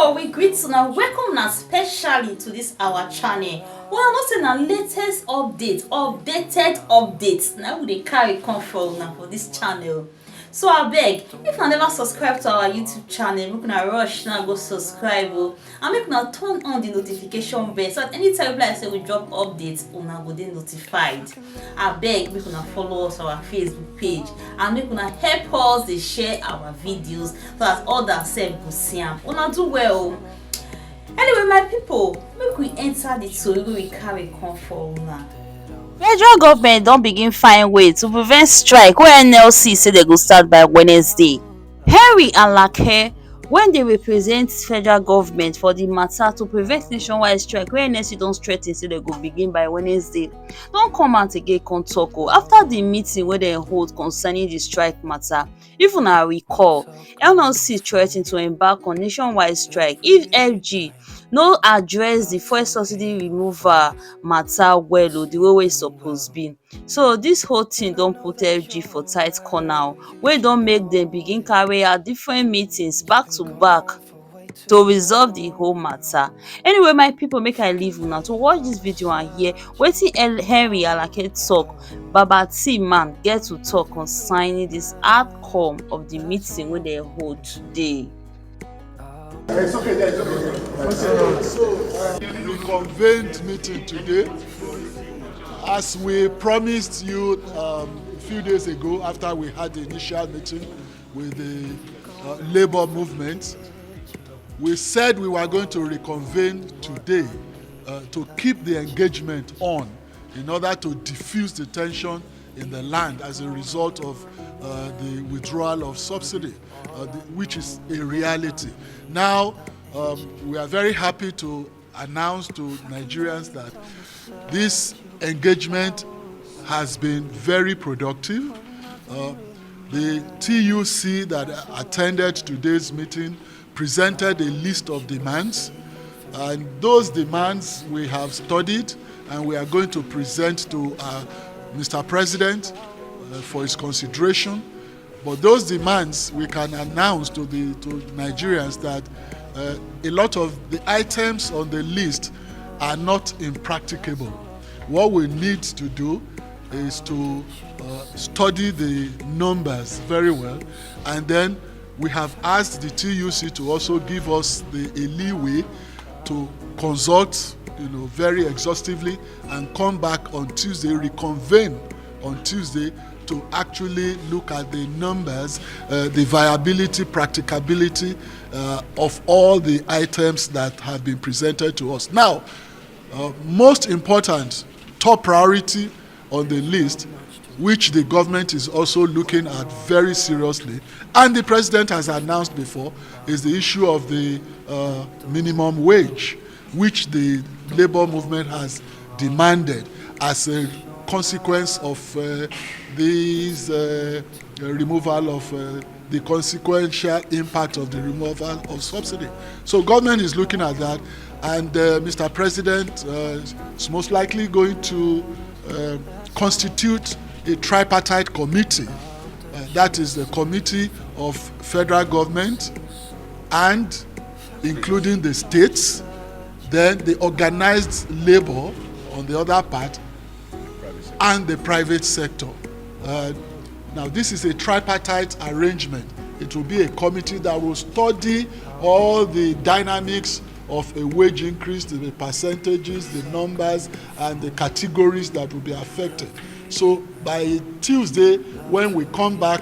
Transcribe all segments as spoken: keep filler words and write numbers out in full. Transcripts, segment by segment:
But we greet una, welcome una specially to this our channel. Una know say na latest update, updated updates na we dey carry come for una for this channel. So abeg, if una never subscribe to our YouTube channel, make una rush now go subscribe o, and make una turn on the notification bell so that anytime we like say we drop update, una go dey notified. Abeg, make una follow us on our Facebook page and make una help us dey share our videos so that others sef go see am. Una do well o. Anyway, my people, make we enter the tori wey we carry come for una. Federal government don begin find way to prevent strike wey N L C say dem go start by Wednesday. Henry Alake, wey dey represent federal government for the matter to prevent nationwide strike wey N L C don threaten say dem go begin by Wednesday, don come out again come talk o after the meeting wey dem hold concerning the strike matter. If una recall, N L C threaten to embark on nationwide strike if F G no address the fuel subsidy removal matter well o, the way wey e suppose be. So this whole thing don put F G for tight corner o, wey don make dem begin carry out different meetings back to back to resolve the whole matter. Anyway, my people, make I leave una to watch this video and hear wetin El- Henry Alake talk. Baba T man get to talk concerning this outcome of the meeting wey dem hold today. We convened meeting today. As we promised you um, a few days ago, after we had the initial meeting with the uh, labor movement, we said we were going to reconvene today uh, to keep the engagement on in order to diffuse the tension in the land as a result of uh, the withdrawal of subsidy, uh, the, which is a reality. Now, um, we are very happy to announce to Nigerians that this engagement has been very productive. Uh, the T U C that attended today's meeting presented a list of demands, and those demands we have studied and we are going to present to uh, Mister President uh, for his consideration. But those demands, we can announce to the to Nigerians that uh, a lot of the items on the list are not impracticable. What we need to do is to uh, study the numbers very well, and then we have asked the T U C to also give us the a leeway to consult, you know, very exhaustively and come back on Tuesday, reconvene on Tuesday to actually look at the numbers, uh, the viability, practicability uh, of all the items that have been presented to us. Now, uh, most important, top priority on the list, which the government is also looking at very seriously, and the president has announced before, is the issue of the uh, minimum wage, which the labor movement has demanded as a consequence of uh, these uh, removal of uh, the consequential impact of the removal of subsidy. So government is looking at that, and uh, Mister President uh, is most likely going to uh, constitute a tripartite committee. Uh, that is the committee of federal government and including the states, then the organized labor on the other part, and the private sector. Uh, now, this is a tripartite arrangement. It will be a committee that will study all the dynamics of a wage increase, the percentages, the numbers, and the categories that will be affected. So by Tuesday, when we come back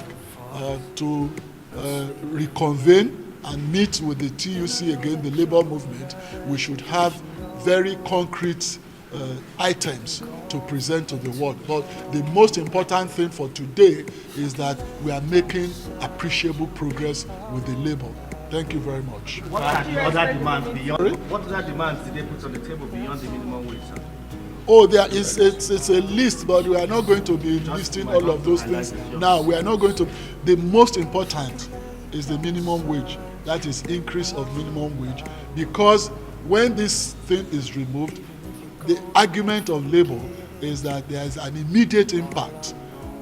uh, to uh, reconvene and meet with the T U C again, the labor movement, we should have very concrete uh, items to present to the world. But the most important thing for today is that we are making appreciable progress with the labor. Thank you very much. What are the other demands beyond? Sorry? What other demands did they put on the table beyond the minimum wage, sir? Oh, there is it's, it's a list, but we are not going to be listing all of those things now. We are not going to. The most important is the minimum wage. That is increase of minimum wage, because when this thing is removed, the argument of labor is that there is an immediate impact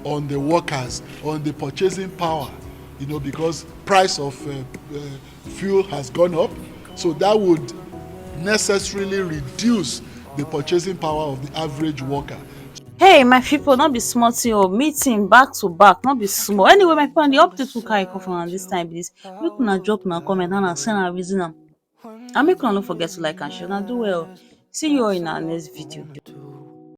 on the workers, on the purchasing power, you know, because price of uh, uh, fuel has gone up, So that would necessarily reduce the purchasing power of the average worker. Hey, my people, not be small thing. Oh, meeting back to back, not be small. Anyway, my people, the update will carry come from this time. Please, make una drop una comment and send a reason. And make una no forget to like and share. Now do well. See you all in our next video.